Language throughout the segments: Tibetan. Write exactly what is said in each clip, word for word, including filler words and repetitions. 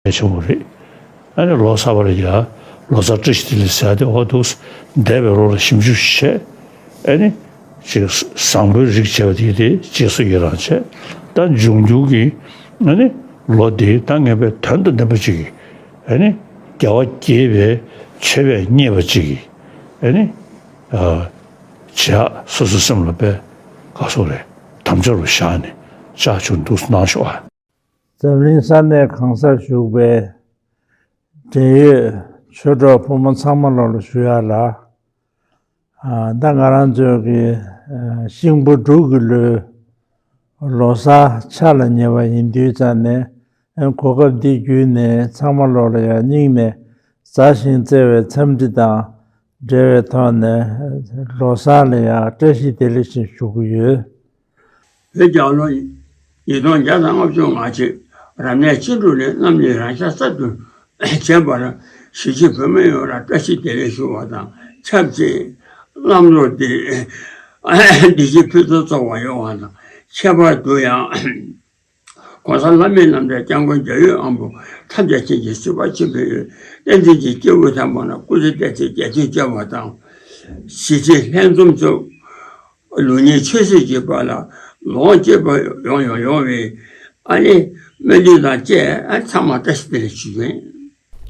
གལ་ཆེན་པོ་རེད། ཨ་ནི་ལོ་གསར་པ་ལ་ཡ་ལོ་གསར་བཀྲ་ཤིས་བདེ་ལེགས་ཟེར་ཡ་དེ་འོ་འདུག་འདས་པའི་ལོ་ལ་ཞིབ་འཇུག་བྱས། ཨ་ནི་ཅིག་བཟང་པོའི་རིགས་བྱས་པ་དེ་དེ་རྗེས་སུ་ཡི་རང་བྱས། ད་འབྱུང་འགྱུར་གྱི་ཨ་ནི་ལོ་འདི་ད་ངེས་པའི་དོན་དང་ལྡན་པ་ཅིག་གི་ཨ་ནི་རྒྱལ་བ་དགྱེས་པའི་མཆོད་པས་མཉེས་པ་ཅིག་གི་ཨ་ནི་བྱེད་ཡག་སོ་སོའི་སེམས་ལ་དཔེ་ག་སོགས་རེད། དམ་བཅའ་རུ་བཞག་ནས་ཕྱག་མཆོད་འདུག་གནང་ཤོག་ཨ། འཛམ་གླིང་ས་གནས་གང་སར་བཞུགས་པའི་འབྲེལ་ཡོད་ཆོས་གྲོགས་ཕོ་མོ་ཚང་མ་ལོ་ལ་ཞུ་ཡག་ལ། ཨ། ད་ང་རང་ཚོའི་གི་ཨ་ཤིང་ཕོ་འབྲུག་གི་ལོའི་ལོ་གསར་འཆར་ལ་ཉེ་བ་ཡིན་དུས་ཙང་ནས། ཨ། གོ་སྐབས་འདི་བརྒྱུད་ནས་ཚང་མ་ལོ་ལ་ཡང་སྙིང་ནས་མཛའ་ཞིང་བརྩེ་བའི་འཚམས་འདྲི་དང་འབྲེལ་བའི་ཐོག་ནས་ལོ་གསར་ལ་ཡང་བཀྲ་ཤིས་བདེ་ལེགས་ཞེས་ཞུ་གི་ཡོད། བོད་རྒྱལ་ལོ་ཉིས་སྟོང་བརྒྱ་དང་ལྔ་བཅུ་ང་གཅིག་རབ་གནས་སྤྱི་འགྲོ་ལས་གནམ་ལས་རང་ཤར་གསར་དུ་བྱས་པར་གཞིས་བྱེས་བོད་མི་ཡོངས་ལ་བཀྲ་ཤིས་བདེ་ལེགས་ཞུ་བ་དང་ཆབས་ཅིག་གནམ་ལོ་འདིར་བདེ་སྐྱིད་ཕུན་སུམ་ཚོགས་པ་ཡོང་བ་དང་ཁྱད་པར་དུ་ཡང་༸གོང་ས་ལྷ་མིའི་རྣམ་ཐར་སྐྱབས་མགོན་རྒྱལ་ཡོངས་དབང་པོ་ཐམས་ཅད་མཁྱེན་ཅིང་གཟིགས་པ་ཆེན་པོའི་བསྟན་འཛིན་གྱི་སྐྱེས་བུ་དམ་པ་རྣམས་སྐུ་ཚེ་བརྟན་ཅིང་རྒྱ་ཆེར་སྐྱོང་བ་དང་། གཞིས་བྱེས་ལྷན་འཛོམས་ཚོ་ལུགས་གཉིས་ཆོས་སྲིད་ཀྱི་བར་ལ་ལོངས་སྤྱོད་པ་ཡོང་ཡོང་ཡོང་བའི་ཨ་ནི་སྨོན་འདུན་དང་བཅས། ཨ། ཚང་མ་བཀྲ་ཤིས་བདེ་ལེགས་ཞུ་གི་ཡིན།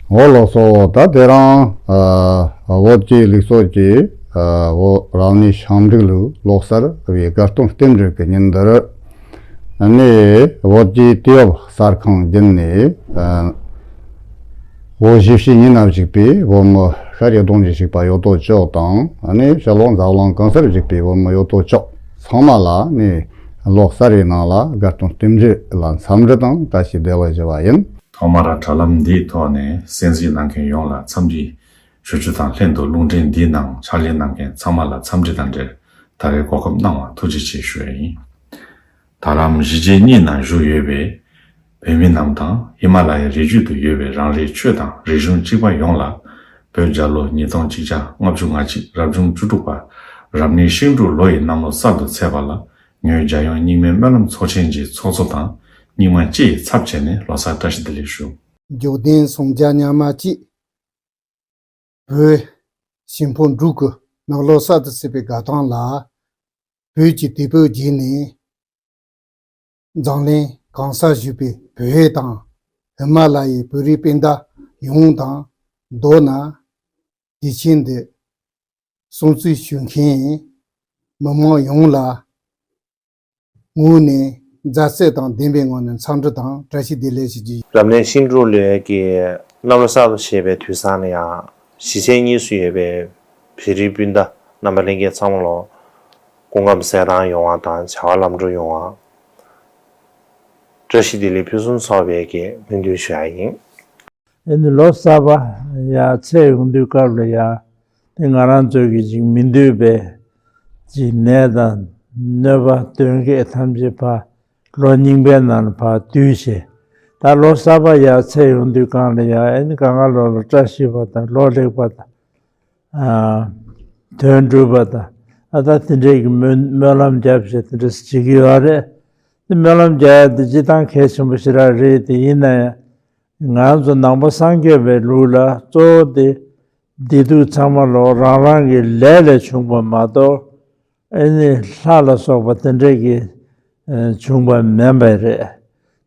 འོ་ལགས་སོ། ད་དེ་རིང་ཨ་བོད་ཀྱི་ལུགས་སྲོལ་གྱི་ཨ་བོད་རང་ནི་ཞང་འབྲུག་ལུགས་ལོ་གསར་བའི་དགའ་སྟོན་རྟེན་འབྲེལ་གྱི་ཉིན་འདིར། ཨ་ནི་བོད་ཀྱི་དུས་བབ་གསར་ཁང་བརྒྱུད་ནས་ཨ་ལོ་བཞི་བཅུ་ཉིན་ན་བཞུགས་པའི་བོད་མི་ཤ་རུས་གདུང་རུས་གཅིག་པ་ཡོད་དོ་ཅོག་དང་། ཨ་ནི་ཕྱི་ལོགས་འཛམ་གླིང་གང་སར་བཞུགས་པའི་བོད་མི་ཡོད་དོ་ཅོག་ཚང་མ་ལ་ནི་ལོ་གསར་བའི་ནང་ལ་དགའ་སྟོན་རྟེན་འབྲེལ་ལ་འཚམས་འདྲི་དང་བཀྲ་ཤིས་བདེ་ལེགས་ཞུ་བ་ཡིན། ཐོག་མར་དྲ་ལམ་འདིའི་ཐོག་ནས་གསན་གཟིགས་གནང་མཁན་ཡོངས་ལ་འཚམས་འདྲི་ཞུ་རྒྱུ་དང་ལྷན་དུ་རླུང་འཕྲིན་འདིའི་ནང་ཕྱག་ལས་གནང་མཁན་ཚང་མ་ལ་འཚམས་འདྲི་དང་འབྲེལ་ད་རེས་གོ་སྐབས་གནང་བར་ཐུགས་རྗེ་ཆེ་ཞུ་ཡ་ཡིན། ད་ལམ་གཞིས་བྱེས་གཉིས་ནང་བཞུགས་ཡོད་པའི་བོད་མི་རྣམས་དང་ཧི་མ་ལ་ཡའི་རི་རྒྱུད་དུ་ཡོད་པའི་རང་རེའི་ཆོས་དང་རིག་གཞུང་གཅེས་པ་ཡོངས་ལ་བོད་རྒྱལ་ལོ་ཉིས་སྟོང་གཅིག་བརྒྱ་ལྔ་བཅུ་ང་གཅིག་རབ་བྱུང་བཅུ་དྲུག་པ་རབ་གནས་ཤིང་འབྲུག་ལོ་ཡི་གནམ་ལོ་གསར་དུ་ཚེས་པ་ལ་ངོས་རྒྱལ་ཡོངས་རྙིང་མའི་སྨོན་ལམ་ཚོགས་ཆེན་གྱི་ཚོགས་གཙོ་དང་རྙིང་མ་སྤྱི་ཡི་ཚབ་བྱས་ནས་ལོ་གསར་བཀྲ་ཤིས་བདེ་ལེགས་ཞུ། འཇིག་རྟེན་སངས་རྒྱས་ཉི་མ་གཅིག་བོད་ཞིང་ཕོ་འབྲུག་གི་ནང་ལོ་གསར་དུ་ཚེས་པའི་དགའ་སྟོན་ལ། བོད་ཀྱི་དུས་བབ་བརྒྱུད་ནས་འཛམ་གླིང་གང་སར་བཞུགས་པའི་བོད་དང་ཧི་མ་ལ་ཡའི་བོད་རིགས་སྤུན་ཟླ་ཡོངས་དང་། མདོར་ན་དུས་ཆེན་འདི་སྲུང་བརྩི་ཞུ་མཁན་མི་མང་ཡོངས་ལ་ངོས་ནས་མཛའ་བརྩེ་དང་ལྡན་པའི་ངང་ནས་འཚམས་འདྲི་དང་བཀྲ་ཤིས་བདེ་ལེགས་ཞུ་རྒྱུ་ཡིན། རབ་གནས་ཤིང་འབྲུག་ལོའི་གི་གནམ་ལོ་གསར་དུ་བྱེད་པའི་དུས་བཟང་ལ་ཡང་གཞིས་བྱེས་གཉིས་སུ་ཡོད་པའི་བོད་རིགས་སྤུན་ཟླ་རྣམ་པ་ལྷན་རྒྱས་ཚང་མ་ལ་སྐུ་ཁམས་གསལ་ཐང་ཡོང་བ་དང་བྱ་བ་ལམ་འགྲོ་ཡོང་བ། བཀྲ་ཤིས་བདེ་ལེགས་ཕུན་སུམ་ཚོགས་པའི་གི་སྨོན་འདུན་ཞུ་ཡ་ཡིན། ཨེ་ནི་ལོ་གསར་པ་ཡར་ཚེས་ཡོང་དུས་སྐབས་ལ་ཡང་དེ་ང་རང་ཚོའི་གི་ཅིག་མི་འདོད་པའི་ཅིག་ནད་དང་གནོད་པ་གདོན་བགེགས་ཐམས་ཅད་ཕར་ལོ་རྙིང་པའི་ནང་ལ་ཕར་བསྡུས་བྱས། ད་ལོ་གསར་པ་ཡར་ཚེས་ཡོང་དུས་སྒང་ལ་ཡང་ཨེ་ནི་གང་ག་ལོ་ལ་བཀྲ་ཤིས་པ་དང་ལོ་ལེགས་པ་དང་། ཨ། དོན་འགྲུབ་པ་དང་། ཨ། ད་དེ་འདྲའི་གི་སྨོན་སྨོན་ལམ་རྒྱབ་བྱས་དེ་འདྲ་བྱེད་ཀྱི་ཡོད་རེད། དེ་སྨོན་ལམ་རྒྱག་ཡ་དེ་སྤྱིར་བཏང་གལ་ཆེན་པོ་ཞེ་དྲག་རེད། དེ་ཡིན་ན་ཡང་ང་ཚོ་ནང་པ་སངས་རྒྱས་པའི་ལུགས་ལ་གཙོ་བོ་དེ་བདེ་སྡུག་ཚང་མ་ལོ་རང་རང་གི་ལས་ལས་བྱུང་བ་མ་གཏོགས། ཨེ་ནི་ལྷ་ལ་སོགས་པ་དེ་འདྲས་ཀྱི་ཨེ་བྱུང་བ་མིན་པ་རེད།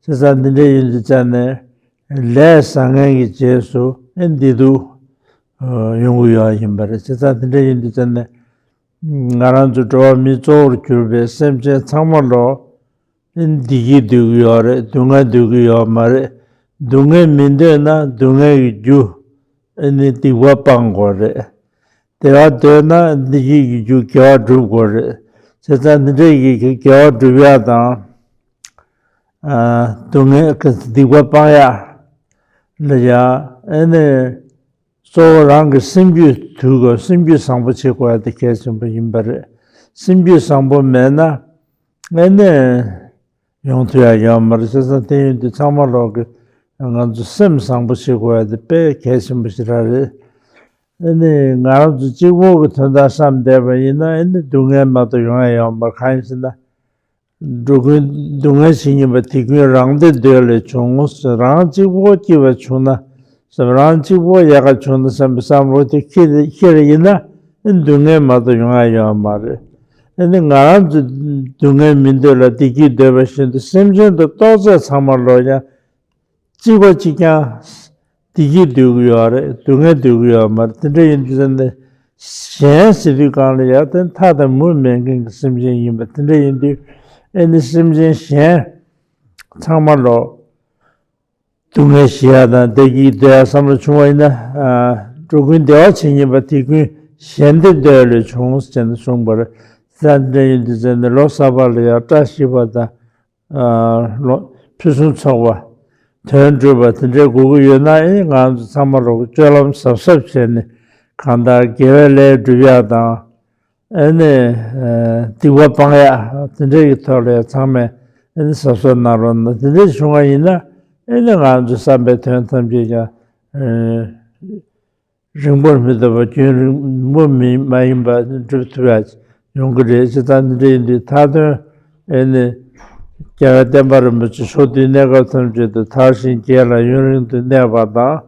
བྱས་ཙང་དེ་འདྲས་ཡིན་དུས་ཙང་ནས་ལས་བཟང་ངན་གྱི་རྗེས་སུ་ཨེ་བདེ་སྡུག་ཨེ་ཡོང་གི་ཡོད་ཡིན་པ་རེད། བྱས་ཙང་དེ་འདྲས་ཡིན་དུས་ཙང་ནས་ང་རང་ཚོ་འགྲོ་བ་མི་གཙོ་བོར་གྱུར་པའི་སེམས་ཅན་ཚང་མ་ལོ་ཨེ་བདེ་སྐྱིད་འདོད་ཀྱི་ཡོད་རེད། སྡུག་བསྔལ་འདོད་ཀྱི་ཡོད་མ་རེད། སྡུག་བསྔལ་མི་འདོད་ན་སྡུག་བསྔལ་གྱི་རྒྱུ་ཨེ་ནི་སྡིག་པ་སྤང་དགོས་རེད། བདེ་བ་འདོད་ན་འདི་ཡིད་ཀྱི་རྒྱུ་དགེ་བ་སྒྲུབ་དགོས་རེད། བྱས་ཙང་འདི་འདྲའི་ཡིད་ཀྱི་དགེ་བ་སྒྲུབ་ཡ་དང་། ཨ། སྡུག་བསྔལ་གྱི་སྡིག་པ་སྤང་ཡ་ལ་ཡ་ཨེ་ནི་གཙོ་བོ་རང་གི་སེམས་རྒྱུད་དུལ་དགོས། སེམས་རྒྱུད་བཟང་པོ་བྱེད་དགོས་ཡ་དེ་གལ་ཆེན་པོ་ཡིན་པ་རེད། སེམས་རྒྱུད་བཟང་པོ་མེད་ན་ཨེ་ནི། ཡོང་ཐུབ་ཡ་ཡོད་མ་རེད། བྱས་ཙང་དེ་ཡིན་དུས་ཚང་མ་ལོག་གི་ང་ཚོ་སེམས་བཟང་པོ་བྱེད་དགོས་ཡ་དེ་དཔེ་གལ་ཆེན་པོ་ཞིག་རང་རེད། ཨ་ནི་ང་རང་ཚོ་གཅིག་པོ་གི་དོན་དག་བསམ་བསྡད་པ་ཡིན་ན་ཨ་ནི་སྡུག་བསྔལ་མ་གཏོགས་ཡོང་ཡ་ཡོད་མ་རེད། གང་ཡིན་ཟེར་ན་ འགྲོ་ཀུན་སྡུག་བསྔལ་ཇི་སྙེད་པ་དེ་ཀུན་རང་བདེ་འདོད་ལས་བྱུང་། རང་གཅིག་པོ་སྐྱིད་པ་བྱུང་ན་བསམ། རང་གཅིག་པོ་ཡག་ག་བྱུང་ན་བསམ་པའི་བསམ་བློ་དེ་ཁྱེར་ཁྱེར་ཡིན་ན་སྡུག་བསྔལ་མ་གཏོགས་ཡོང་ཡ་ཡོད་མ་རེད། ཨ་ནི་ང་རང་ཚོ་སྡུག་བསྔལ་མི་འདོད་ལ་བདེ་སྐྱིད་འདོད་པ་བཞིན་དུ་སེམས་ཅན་དུ་གཏོགས་ཚད་ཚང་མ་ལོག་ཡང་གཅིག་པ་གཅིག་རྐྱང་བདེ་སྐྱིད་འདོད་ཀྱི་ཡོད་རེད། སྡུག་བསྔལ་འདོད་ཀྱི་ཡོད་མ་རེད། དེ་འདྲ་ཡིན་དུས་ཙམ་ནས་གཞན་ཟེར་དུས་གང་ལ་ཡང་དེ་མཐའ་དང་མུ་མེད་མཁན་གྱི་སེམས་ཅན་ཡིན་པ་དེ་འདྲ་ཡིན་དུས། ཨེ་ནི་སེམས་ཅན་གཞན་ཚང་མ་ལོག་སྡུག་བསྔལ་ཞི་ཡ་དང་བདེ་སྐྱིད་འདོད་ཡ་བསམ་བློ་བྱུང་བ་ཡིན་ན། ཨ། འགྲོ་ཀུན་བདེ་བ་ཇི་སྙེད་པ་དེ་ཀུན་གཞན་བདེ་འདོད་ལས་བྱུང་ཟེར་ནས་གསུངས་པ་རེད། ས་འདྲ་ཡིན་དུས་ཙམ་ནས་ལོ་གསར་པ་ལ་ཡང་བཀྲ་ཤིས་པ་དང་། ཨ། ལོ་ཕུན་སུམ་ཚོགས་པ། དོན་འགྲུབ་པ་དེ་འདྲའི་དགོས་ཀྱི་ཡོད་ན། ཨེ་ང་ཚོ་ཚང་མ་ལོག་གི་སྤྱོད་ལམ་གཟབ་གཟབ་བྱས་ནས་གང་ལྟར་དགེ་བའི་ལས་སྒྲུབ་ཡ་དང་། ཨེ་ནས་སྡིག་པ་སྤང་ཡ་དེ་འདྲ་གི་ཐོག་ལ་ཡང་ཚང་མས་ཨེ་ནས་གཟབ་གཟབ་གནང་རོགས་གནང་། དེ་འདྲ་བྱུང་བ་ཡིན་ན་ཨེ་ནས་ང་ཚོ་བསམ་པའི་དོན་ཐམས་ཅད་ཀྱང་རིང་པོར་མི་ཐོགས་པར་རྒྱུན་རིང་པོ་མི་མ་ཡིན་པ་འགྲུབ་ཐུབ་ཡ་ཡོང་གི་རེད། ཅེས་དང་འདི་འདྲ་ཡིན་དུས་མཐའ་དོན་ཨེ་ནི་རྒྱལ་བའི་བསྟན་པ་རིན་པོ་ཆེ་ཕྱོགས་དུས་གནས་སྐབས་ཐམས་ཅད་དུ་དར་ཞིང་རྒྱས་ལ་ཡུན་རིང་དུ་གནས་པ་དང་།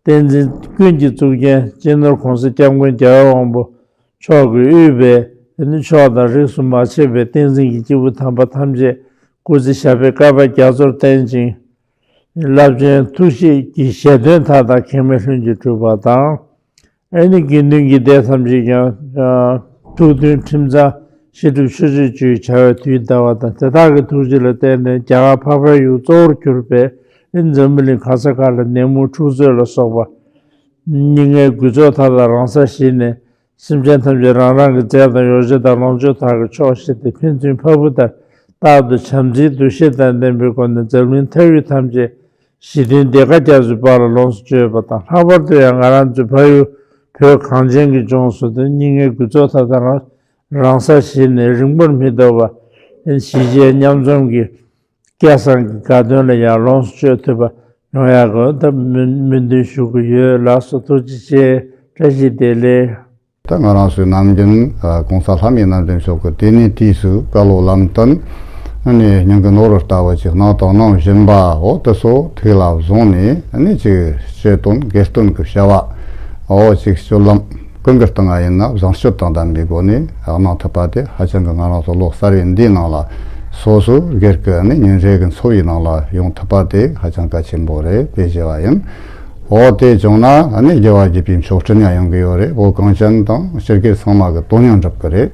བསྟན་འཛིན་ཀུན་གྱི་གཙུག་རྒྱན་སྤྱི་ནོར་༸གོང་ས་༸སྐྱབས་མགོན་རྒྱལ་བའི་དབང་པོ་མཆོག་གིས་དབུས་པའི་ཨེ་ནི་ཕྱོགས་དང་རིས་སུ་མ་ཆད་པའི་བསྟན་འཛིན་གྱི་སྐྱེས་བུ་དམ་པ་ཐམས་ཅད་སྐུ་ཚེ་ཞབས་པད་བསྐལ་པ་རྒྱ་མཚོར་བརྟན་ཅིང་། རླབས་ཆེན་ཐུགས་བསྐྱེད་ཀྱི་ཞལ་འདོན་མཐའ་དག་གེགས་མེད་ལྷུན་གྱིས་གྲུབ་པ་དང་། ཨེ་ནི་དགེ་འདུན་གྱི་སྡེ་ཐམས་ཅད་ཀྱང་ཐུགས་མཐུན་ཁྲིམས་གཙང་བཤད་སྒྲུབ་ཆོས་སྤྱོད་བཅུའི་བྱ་བས་དུས་འདའ་བ་དང་། དེ་དག་གི་ཐུགས་རྗེ་ལ་བརྟེན་ནས་རྒྱ་གར་འཕགས་པའི་ཡུལ་གཙོ་བོར་གྱུར་པའི་ཨེ་ནི་འཛམ་བུ་གླིང་ག་ས་ག་ལ་ནད་མུག་འཁྲུག་རྩོད་ལ་སོགས་པ་སྙིགས་ལྔའི་རྒུད་ཚོགས་མཐའ་དག་རང་སར་ཞི་ནས། སེམས་ཅན་ཐམས་ཅད་རང་རང་གི་རྫས་དང་ཡོ་བྱད་དང་ལོངས་སྤྱོད་དག་གིས་ཕྱོགས་བཞི་སྟེ་ཕན་ཚུན་ཕ་བུ་ལྟར་རྟག་ཏུ་བྱམས་བརྩེའི་འདུ་ཤེས་དང་ལྡན་པའི་སྒོ་ནས་འཛམ་གླིང་མཐའ་དབུས་ཐམས་ཅད་ཞི་མཐུན་བདེ་དགའ་རྒྱ་མཚོའི་བར་ལ་ལོངས་སུ་སྤྱོད་པ་དང་། ལྷག་པར་དུ་ཡང་ང་རང་ཚོའི་ཕ་ཡུལ་བོད་གངས་ཅན་གྱི་ལྗོངས་སུ་དེ་སྙིགས་ལྔའི་རྒུད་ཚོགས་མཐའ་དག་རང་རང་སར་ཞི་ནས་རིང་པོར་མི་ཐོགས་པར་ཞི་བྱེད་མཉམ་འཛོམས་ཀྱི་སྐལ་བཟང་གི་དགའ་སྟོན་ལ་ཡང་ལོངས་སུ་སྤྱོད་ཐུབ་པ་ཡོང་ཡག་གི་ད་སྨོན་སྨོན་འདུན་ཞུ་གི་ཡོད། ལགས་སོ། ཐུགས་རྗེ་ཆེ། བཀྲ་ཤིས་བདེ་ལེགས། ད་ང་རང་ཚོའི་ནམ་རྒྱུན་༸གོང་ས་ལྷ་མིའི་རྣམ་འདྲེན་མཆོག་གི་དེ་ནས་དུས་སུ་བཀའ་སློབ་ལམ་སྟོན་ནས་སྙིང་གི་ནོར་བུ་ལྟ་བུ་ཅིག་གནང་དང་གནང་བཞིན་པ་འོ་དེ་ཚོ་ཐུགས་ལ་བཟུང་ནས་ནི་ཅིག་སྤྱི་དོན་སྒེར་དོན་གྱི་བྱ་བ་འོ་ཅིག་སྤྱོད་ལམ་ཀུན་གྱི་སྟེང་ང་ཡིན་ན་བཟང་སྤྱོད་དང་ལྡན་པའི་སྒོ་ནས་གནང་ཐུབ་པ་དེ་ཧ་ཅང་གི་ང་རང་ཚོ་ལོ་གསར་བའི་འདིའི་ནང་ལ་སོ་སོ་སྒེར་གྱི་ནི་ཉིན་རེ་གི་འཚོ་བའི་ནང་ལ་ཡོང་ཐུབ་པ་དེ་ཧ་ཅང་གལ་ཆེན་པོ་རེད། དེ་བྱས་པ་ཡིན། འོ་དེ་བྱུང་ན་ནི་རྒྱལ་བ་དགྱེས་པའི་མཆོག་སྤྲིན་ཡང་ཡོང་གི་ཡོད་རེད། བོད་གངས་ཅན་དང་སྤྱི་སྒེར་ཚང་མ་གི་དོན་ཡང་འགྲུབ་གི་རེད།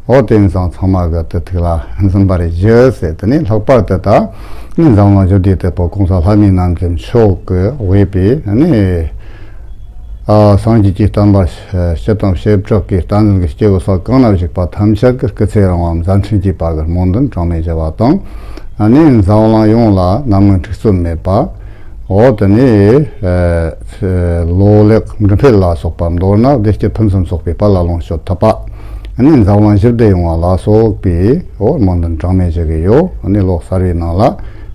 འོ་དེ་ཡིན་ཙང་ཚང་མ་གི་དེ་ཐུགས་ལ་འཛིན་པ་རེ་ཞུ་ཟེར། དེ་ནས་ལྷག་པར་དུ་ད་ནི་འཛམ་གླིང་ཞི་བདེའི་དེད་དཔོན་༸གོང་ས་ལྷ་མིའི་རྣམ་འདྲེན་མཆོག་གིས་དབུས་པའི་ནི་ཨ་སངས་རྒྱས་ཀྱི་བསྟན་པ་སྤྱི་དང་བྱེ་བྲག་གི་བསྟན་འཛིན་གྱི་སྐྱེས་བུ་ས་གང་ན་བཞུགས་པ་ཐམས་ཅད་ཀྱི་སྐུ་ཚེ་རིང་བ་མཛད་འཕྲིན་གྱི་བར་གྱི་སྨོན་འདུན་གྲངས་མེད་བརྗོད་པ་དང་། ཨ་ནི་འཛམ་གླིང་ཡོངས་ལ་ནད་མུག་འཁྲུག་རྩོད་མེད་པ། འོ་དེ་ནས་ཨ་ལོ་ལེགས་འབྲིང་འཕེལ་ལ་སོགས་པ། མདོར་ན་བདེ་སྐྱིད་ཕུན་སུམ་ཚོགས་པའི་དཔལ་ལ་ལོངས་སྤྱོད་ཐུབ་པ། ཨ་ནི་འཛམ་གླིང་ཞི་བདེ་ཡོང་བ་ལ་སོགས་པའི་འོ་སྨོན་འདུན་གྲངས་མེད་བཞུགས་ཀྱི་ཡོད། ཨ་ནི་ལོ་གསར་བའི་ནང་ལ་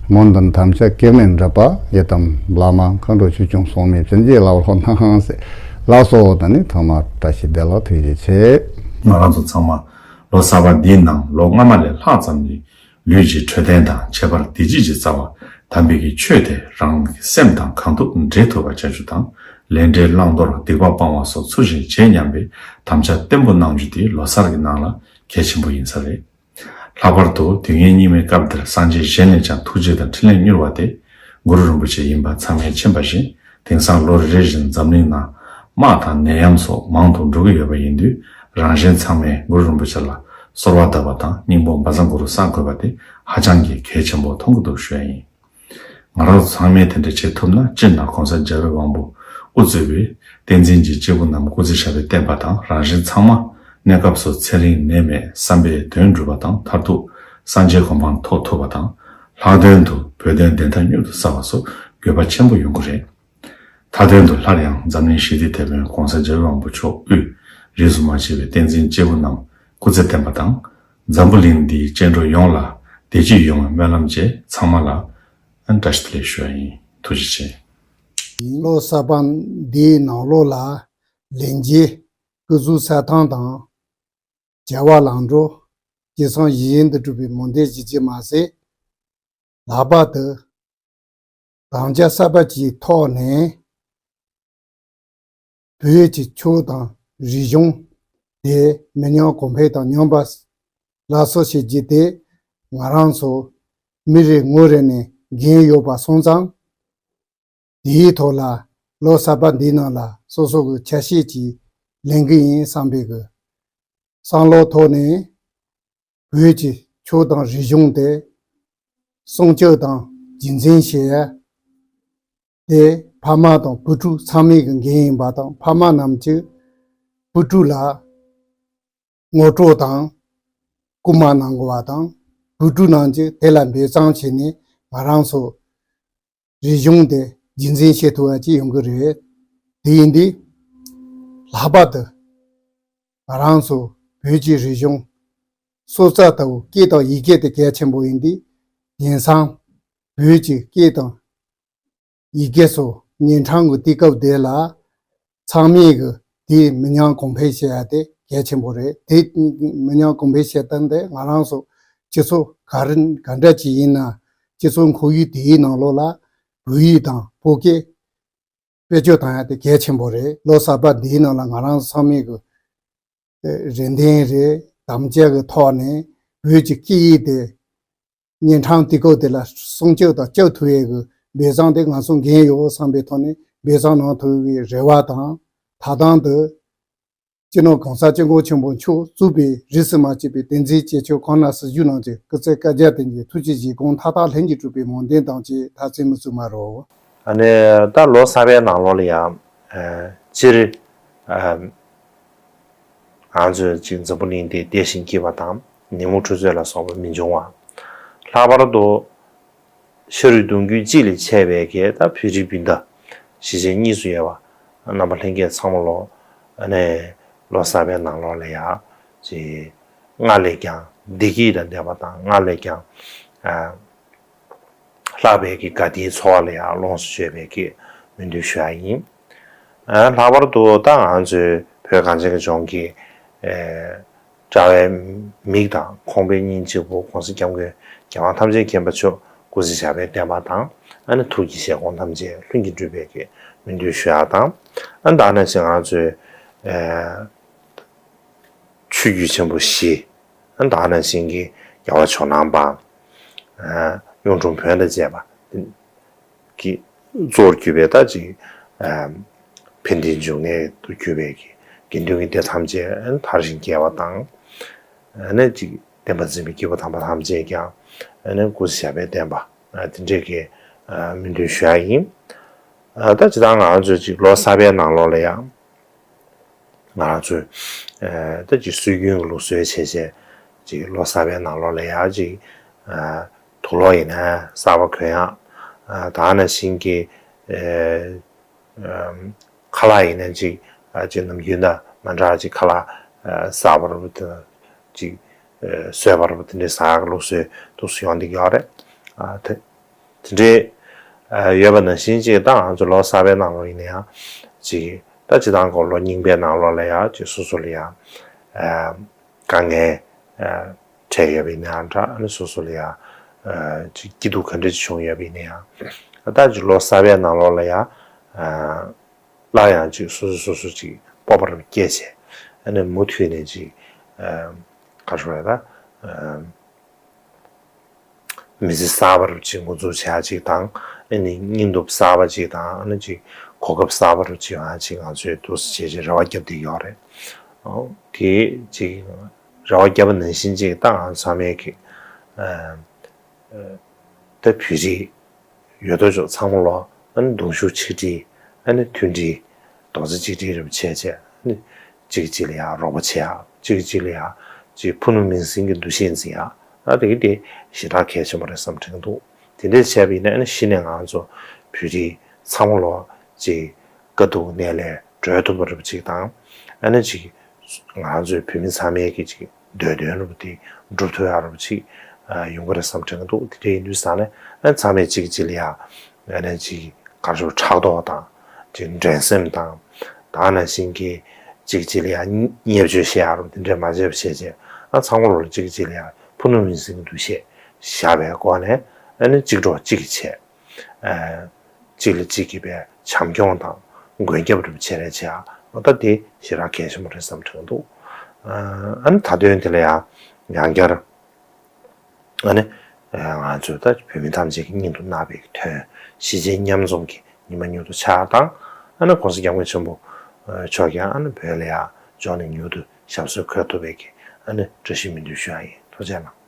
སྨོན་འདུན་ཐམས་ཅད་གེགས་མེད་འགྲུབ་པ། ཡི་དམ་བླ་མ་མཁའ་འགྲོ་ཆོས་སྐྱོང་སྲུང་མས་བྱིན་གྱིས་བརླབ་རོགས་གནང་ཟེར། ལགས་སོ། ད་ནི་ཚང་མ་བཀྲ་ཤིས་བདེ་ལེགས། ཐུགས་རྗེ་ཆེ། ང་རང་ཚོ་ཚང་མ་ལོ་གསར་པ་འདིའི་ནང་ལོ་སྔ་མ་ལས་ལྷག་ཙམ་ནས་ལུས་ཀྱི་འཕྲོད་བསྟེན་དང་ཁྱད་པར་བདེ་སྐྱིད་ཀྱི་རྩ་བ་དམ་པའི་གི་ཆོས་དེ་རང་གི་སེམས་དང་གང་ཐུབ་འབྲེལ་ཐུབ་པ་བྱ་རྒྱུ་དང་། ལས་འབྲས་བླང་དོར་སྡིག་པ་སྤང་བ་སོགས་ཚུལ་བཞིན་བྱེད་སྙམ་པའི་དམ་བཅའ་བརྟན་པོ་གནང་རྒྱུ་དེ་ལོ་གསར་གྱི་ནང་ལ་གལ་ཆེན་པོ་ཡིན་ས་རེད། ལྷག་པར་དུ་དུས་ངན་སྙིགས་མའི་སྐབས་འདིར་སངས་རྒྱས་གཞན་ལས་ཀྱང་ཐུགས་རྗེ་དང་འཕྲིན་ལས་མྱུར་བ་དེ་གུ་རུ་རིན་པོ་ཆེ་ཡིན་པ་ཚང་མས་མཁྱེན་པ་བཞིན། དེང་སང་ལོ་རེ་བཞིན་འཛམ་གླིང་ནང་དམག་དང་ནད་ཡམས་སོགས་མང་དུ་འགྲོ་གི་ཡོད་པ་ཡིན་དུས། རང་གཞན་ཚང་མས་གུ་རུ་རིན་པོ་ཆེ་ལ་གསོལ་བ་བཏབ་པ་དང་སྙིང་པོ་བཛྲ་གུ་རུ་བསང་དགོས་པ་དེ་ཧ་ཅང་གི་གལ་ཆེན་པོ་མཐོང་གི་འདུག་ཞུ་ཡ་ཡིན། ང་རང་ཚོ་ཚང་མས་དེ་འདྲ་བྱེད་ཐུབ་ན་སྤྱིར་ན་༸གོང་ས་རྒྱལ་བའི་དབང་པོ་དབུ་གཙོས་པའི་བསྟན་འཛིན་གྱི་སྐྱེས་བུ་རྣམས་སྐུ་ཚེ་ཞབས་པད་བརྟན་པ་དང་། རང་གཞན་ཚང་མ་གནས་སྐབས་སུ་ཚེ་རིང་ནད་མེད་བསམ་པའི་དོན་འགྲུབ་པ་དང་། མཐར་ཐུག་སངས་རྒྱས་གོ་འཕང་ཐོབ་ཐུབ་པ་དང་། ལྷག་དོན་དུ་བོད་དོན་བདེན་མཐའ་མྱུར་དུ་གསལ་བ་སོགས་དགོས་པ་ཆེན་པོ་ཡོང་གི་རེད། མཐའ་དོན་དུ་སླར་ཡང་འཛམ་གླིང་ཞི་བདེའི་དེད་དཔོན་༸གོང་ས་རྒྱལ་བའི་དབང་པོ་མཆོག་དབུས་རིས་སུ་མ་ཆད་པའི་བསྟན་འཛིན་སྐྱེས་བུ་རྣམས་སྐུ་ཚེ་བརྟན་པ་དང་། འཛམ་བུ་གླིང་འདིའི་སྐྱེ་འགྲོ་ཡོངས་ལ་བདེ་སྐྱིད་ཡོང་བའི་སྨོན་ལམ་བཅས། ཚང་མ་ལ་བཀྲ་ཤིས་བདེ་ལེགས་ཞུ་བ་ཡིན། ཐུགས་རྗེ་ཆེ། ལོ་གསར་པ་འདིའི་ནང་ལོགས་ལ་ལན་རྗེས་སྐུ་གཟུགས་གསལ་ཐང་དང་། བྱ་བ་ལམ་འགྲོ། སྐྱེས་སོང་ཡིད་བཞིན་དུ་གྲུབ་པའི་མོས་འདུན་ཞུ་རྒྱུ་མ་ཟད། ལྷག་པར་དུ་དམ་བཅའ་གསར་པ་ཅིག་ཐོག་ནས། བོད་ཀྱི་ཆོས་དང་རིག་གཞུང་དེ་མི་ཉམས་གོང་འཕེལ་དང་ཉམས་པ་སླར་གསོ་བྱེད་རྒྱུ་དེ། ང་རང་ཚོ་མི་རེ་ངོ་རེ་ནས་འགན་ཡོད་པ་སོང་ཙང་། དེའི་ཐོག་ལ་ལོ་གསར་པ་འདིའི་ནང་ལ་སོ་སོ་གི་ཆ་ཤས་ཅིག་ལེན་གི་ཡིན་བསམ་པའི་གི་བསམ་བློ་ཐོག་ནས། བོད་ཀྱི་ཆོས་དང་རིག་གཞུང་དེ་སྲུང་སྐྱོབ་དང་རྒྱུན་འཛིན་བྱེད་ཡ་དེ་ཕ་མ་དང་བུ་ཕྲུག་ཚང་མའི་གི་འགན་ཡིན་པ་དང་། ཕ་མ་རྣམས་ཀྱིས་བུ་ཕྲུག་ལ་ངོ་སྤྲོད་དང་སྐུལ་མ་གནང་དགོས་པ་དང་། བུ་ཕྲུག་རྣམས་ཀྱིས་དེ་ལ་འབད་བརྩོན་བྱས་ནས་ང་རང་ཚོ་རིག་གཞུང་དེ་རྒྱུན་འཛིན་བྱེད་ཐུབ་པ་ཅིག་ཡོང་གི་རེད། དེ་ཡིན་དུས་ལྷག་པར་དུ་ང་རང་ཚོ་བོད་ཀྱི་རིག་གཞུང་སྲོག་རྩ་ལྟ་བུ་སྐད་དང་ཡི་གེ་དེ་གལ་ཆེན་པོ་ཡིན་དུས། དེང་སང་བོད་ཀྱི་སྐད་དང་ཡི་གེ་སོགས་ཉིན་གྲངས་ཀྱི་དུས་སྐབས་དེ་ལ་ཚང་མས་གི་དེ་མི་ཉམས་གོང་འཕེལ་བྱེད་ཡ་དེ་གལ་ཆེན་པོ་རེད། དེ་མི་ཉམས་གོང་འཕེལ་བྱེད་སྟངས་དེ་ང་རང་ཚོ་སྤྱི་ཚོགས་ག་རེ་ག་འདྲ་ཅིག་ཡིན་ན། སྤྱི་ཚོགས་ཁོར་ཡུག་དེའི་ནང་ལོགས་ལ་བོད་ཡིག་དང་བོད་སྐད་བེད་སྤྱོད་བཏང་ཡ་དེ་གལ་ཆེན་པོ་རེད། ལོ་གསར་པ་འདིའི་ནང་ལ་ང་རང་ཚང་མས་གི་རེ་འདུན་རེད། དམ་བཅའ་གི་ཐོག་ནས་བོད་ཀྱི་སྐད་ཡིག་དེ་ཉིན་གྲངས་དུས་སྐབས་དེ་ལ་སྲུང་སྐྱོབ་དང་སྐྱོབ་ཐུབ་ཡས་ཀྱི་འབད་བརྩོན་དེ་ང་ཚོ་འགན་ཡོད་བསམ་པའི་ཐོག་ནས་འབད་བརྩོན་གནང་ཐུབ་པའི་རེ་བ་དང་། ད་ཐེངས་དུ་སྤྱི་ནོར་གོང་ས་སྐྱབས་མགོན་ཆེན་པོ་མཆོག་གཙོས་པའི་རིས་སུ་མ་ཆད་པའི་བསྟན་འཛིན་སྐྱེས་མཆོག་གང་ན་སུ་བཞུགས་གནང་ཅིག་སྐུ་ཚེ་བསྐལ་བརྒྱར་བརྟན་ཅིག་ཐུགས་རྗེ་ཆེ། གང་མཐའ་དག་ལྷུན་གྱིས་གྲུབ་པའི་སྨོན་འདུན་དང་བཅས་ད་རྩེད་མོ་རྩེ་མ་རོ། ཨ་ནི་ད་ལོ་གསར་པའི་ནང་ལོགས་ལ་ཡང་སྤྱིར། ང་ཚོས་ཅིག་འཛམ་བུ་གླིང་འདི་བདེ་ཞིང་སྐྱིད་པ་དང་ཉིན་མོ་འཕྲོད་ཚོད་ལ་སོགས་པ་མི་འབྱུང་བ། ལྷག་པར་དུ་ཤ་རུས་གདུང་རྒྱུད་གཅིག་ལས་ཆད་པའི་གི་ད་བོད་རིགས་སྤུན་ཟླ་གཞིས་བྱེས་གཉིས་སུ་ཡོད་པ་རྣམ་པ་ལྷན་རྒྱས་ཚང་མ་ལོ། ཨ་ནི་ལོ་གསར་པའི་ནང་ལོགས་ལ་ཡང་ཅིག་སྔར་ལས་ཀྱང་བདེ་སྐྱིད་དང་ལྡན་པ་དང་། སྔར་ལས་ཀྱང་ལྷག་པའི་གི་དགའ་བདེའི་འཚོ་བ་ལ་ཡང་ལོངས་སུ་སྤྱོད་པའི་གི་སྨོན་འདུན་ཞུ་ཡ་ཡིན། ལྷག་པར་དུ་ད་ང་ཚོའི་བོད་གངས་ཅན་གྱི་ལྗོངས་ཀྱི་དྲ་བའི་མིག་དང་ཁོང་པའི་སྙིང་གཅིག་པུ་གོང་ས་སྐྱབས་མགོན་རྒྱལ་དབང་ཐམས་ཅད་མཁྱེན་པ་མཆོག་སྐུ་ཚེ་ཞབས་པད་བརྟན་པ་དང་། ཨ་ནི་ཐུགས་ཀྱི་བཞེད་དགོངས་ཐམས་ཅད་ལྷུན་གྱིས་གྲུབ་པའི་གི་སྨོན་འདུན་ཞུ་ཡ་དང་། ཨ་ནི་ད་ནང་བཞིན་ང་ཚོའི་ཆོས་བརྒྱུད་ཆེན་པོ་བཞི། ཨ་ནི་ད་ནང་བཞིན་གྱི་རྒྱལ་བ་ཇོ་ནང་པ། གཡུང་དྲུང་བོན་དང་བཅས་པ། གི་གཙོ་བོར་གྱུར་པའི་ད་ཅིག་ཕན་བདེའི་འབྱུང་གནས་དུ་གྱུར་པའི་གི་དགེ་འདུན་གྱི་སྡེ་ཐམས་ཅད་དར་ཞིང་རྒྱས་པ་དང་། ཨ་ནི་ཅིག་བསྟན་པ་འཛིན་པའི་སྐྱེས་བུ་དམ་པ་ཐམས་ཅད་ཀྱང་ཨ་ནི་སྐུ་ཚེ་ཞབས་པད་བརྟན་པ་དེ་འདྲའི་གི་སྨོན་འདུན་ཞུ་ཡ་ཡིན། ད་ཇི་ལྟར་ང་ཚོས་ཅིག་ལོ་གསར་པའི་ནང་ལོགས་ལ་ཡང་། ང་རང་ཚོས་ད་ཅིག་སྲོལ་རྒྱུན་གྱི་ལུགས་སྲོལ་བྱས་བྱས་ཅིག་ལོ་གསར་པའི་ནང་ལོགས་ལ་ཡང་ཅིག་དུག་ལོག་ཡིན་ན་གསར་པ་གོན་ཡག་ད་ནང་བཞིན་གྱི་ཁ་ལག་ཡིན་ན་ཅིག་ཅིག་ནམ་རྒྱུན་དང་མ་འདྲ་ཅིག་ཁ་ལག་གསར་པ་རུ་ཅིག་བཟོས་པ་རུ་དེ་འདྲའི་ཟ་ཡག་ལུགས་སྲོལ་འདུག་སེ་ཡོང་བསྡད་ཀྱི་ཡོད་རེད། དེ་འདྲའི་ཡོད་པ་ནང་བཞིན་ཅིག་ད་ང་ཚོ་ལོ་གསར་པའི་ནང་ལོགས་ཡིན་ན་ཡང་ཅིག་ད་སྤྱིར་བཏང་གི་ལོ་རྙིང་པའི་ནང་ལོགས་ལ་ཡང་ཅིག་སོ་སོ་ལ་ཡང་དཀའ་ངལ་འཕྲད་ཡོད་པ་ཡིན་ན་ཡང་འདྲ། ཨ་ནི་སོ་སོ་ལ་ཡང་ཅིག་སྐྱིད་སྡུག་ག་འདྲ་ཅིག་བྱུང་ཡོད་པ་ཡིན་ན་ཡང་ད་ཅིག་ལོ་གསར་པའི་ནང་ལོགས་ལ་ཡང་། སླར་ཡང་ཅིག་སོ་སོ་སོ་སོ་ཅིག་སྤོབས་པ་རུ་སྐྱེས་བྱས། ཨ་ནི་མུ་མཐུད་ནས་ཅིག་ག་རེ་ཟེར་དགོས་རེད་ད། མི་ཚེ་གསར་པ་རུ་ཅིག་འགོ་འཛུགས་བྱ་ཅིག་དང་། ཨ་ནི་སྙིང་སྟོབས་གསར་པ་ཅིག་དང་། ཨ་ནི་ཅིག་གོ་སྐབས་གསར་པ་རུ་ཅིག་ཡོང་ཡ་ཅིག་ང་ཚོས་འདུག་སེ་བྱས་བྱས་རེ་བ་བརྒྱབ་བསྡད་ཡོད་རེད། ཨོ་དེ་ཅིག་རེ་བ་བརྒྱབ་པ་ནང་བཞིན་ཅིག་ད་ང་ཚང་མས་ཀྱི་ད་བོད་རིགས་ཡོད་དོ་ཅོག་ཚང་མ་ལོ། ཨ་ནི་གདུང་ཤུགས་ཆིག་སྒྲིལ། ཨ་ནི་མཐུན་སྒྲིལ། རྡོག་རྩ་གཅིག་སྒྲིལ་རེ་བྱས་བྱས། ཨ་ནི་གཅིག་གིས་གཅིག་ལ་ཡང་རོགས་པ་བྱེད་ཡག་གཅིག་གིས་གཅིག་ལ་ཡང་ཅིག་ཕུ་ནུ་མིང་སྲིང་གི་འདུ་ཤེས་འཛིན་ཡག་ཨ་དེ་གི་དེ་ཞེ་དྲག་གལ་ཆེན་པོ་རེད་བསམ་དྲན་འདུག་དེ་འདྲས་བྱས་པ་ཡིན་ན་ཨ་ནི་གཞི་ནས་ང་ཚོ་བོད་རིགས་ཚང་མ་ལོ་ཅིག་དཀའ་སྡུག་ནད་ལས་སྒྲོལ་ཐུབ་པ་རེད་པ་ཅིག་དང་། ཨ་ནི་ཅིག་ང་ཚོའི་བོད་མི་ཚང་མའི་གི་ཅིག་འདོད་དོན་རུ་དེ་འགྲུབ་ཐུབ་ཡག་རུ་ཅིག་ཡོང་གི་རེད་བསམ་དྲན་གི་འདུག་དེ་འདྲ་ཡིན་དུས་ཙང་ནས་ཨ་ཚང་མས་གཅིག་གཅིག་ལ་ཡ་ཨ་ནི་ཅིག་ག་རེ་ཕྲག་དོག་དང་ཅིག་འགྲན་སེམས་དང་ད་ནང་བཞིན་གྱི་གཅིག་གཅིག་ལ་ཡ་བརྙས་བཅོས་བྱེད་ཡག་རུ་དེ་འདྲ་མ་བྱས་པ་བྱས་བྱས་ ཨ་ཚང་མ་ལོ་ལ་གཅིག་གིས་གཅིག་ལ་ཡང་ཕུ་ནུ་རིང་བསྲེལ་གྱི་འདུ་ཤེས་བཞག་པའི་སྒོ་ནས་ཨ་ནི་གཅིག་གྲོགས་གཅིག་གིས་བྱས། ཨ་གཅིག་ལ་གཅིག་གིས་པའི་བྱམས་སྐྱོང་དང་མགོན་སྐྱབས་རེ་བྱེད་རེ་བྱེད་ཨ་ད་དེ་ཞེ་དྲག་གལ་ཆེན་པོ་རེད་བསམ་དྲན་འདུག་ཨ་ནི་ད་དོན་དེ་ལ་ཡང་ཡང་བསྐྱར། ཨ་ནི། ང་ཚོས་ད་བོད་མི་ཐམས་ཅད་ཀྱི་སྙིང་དུ་བརྣག་པའི་དོན། གཞིས་བྱེས་མཉམ་འཛོམས་ཀྱི་ཉི་མ་མྱུར་དུ་འཆར་དང་། ཨ་ནི་༸གོང་ས་༸སྐྱབས་མགོན་ཆེན་པོ་མཆོག་ཀྱང་ཨ་ནི་བོད་ལ་ཡང་འབྱོར་ནས་མྱུར་དུ་ཞབས་སོར་འཁོད་ཐུབ་པའི་གི་ཨ་ནི་བཀྲ་ཤིས་སྨོན་འདུན་ཞུ་ཡ་ཡིན། ཐུགས་རྗེ་གནང་།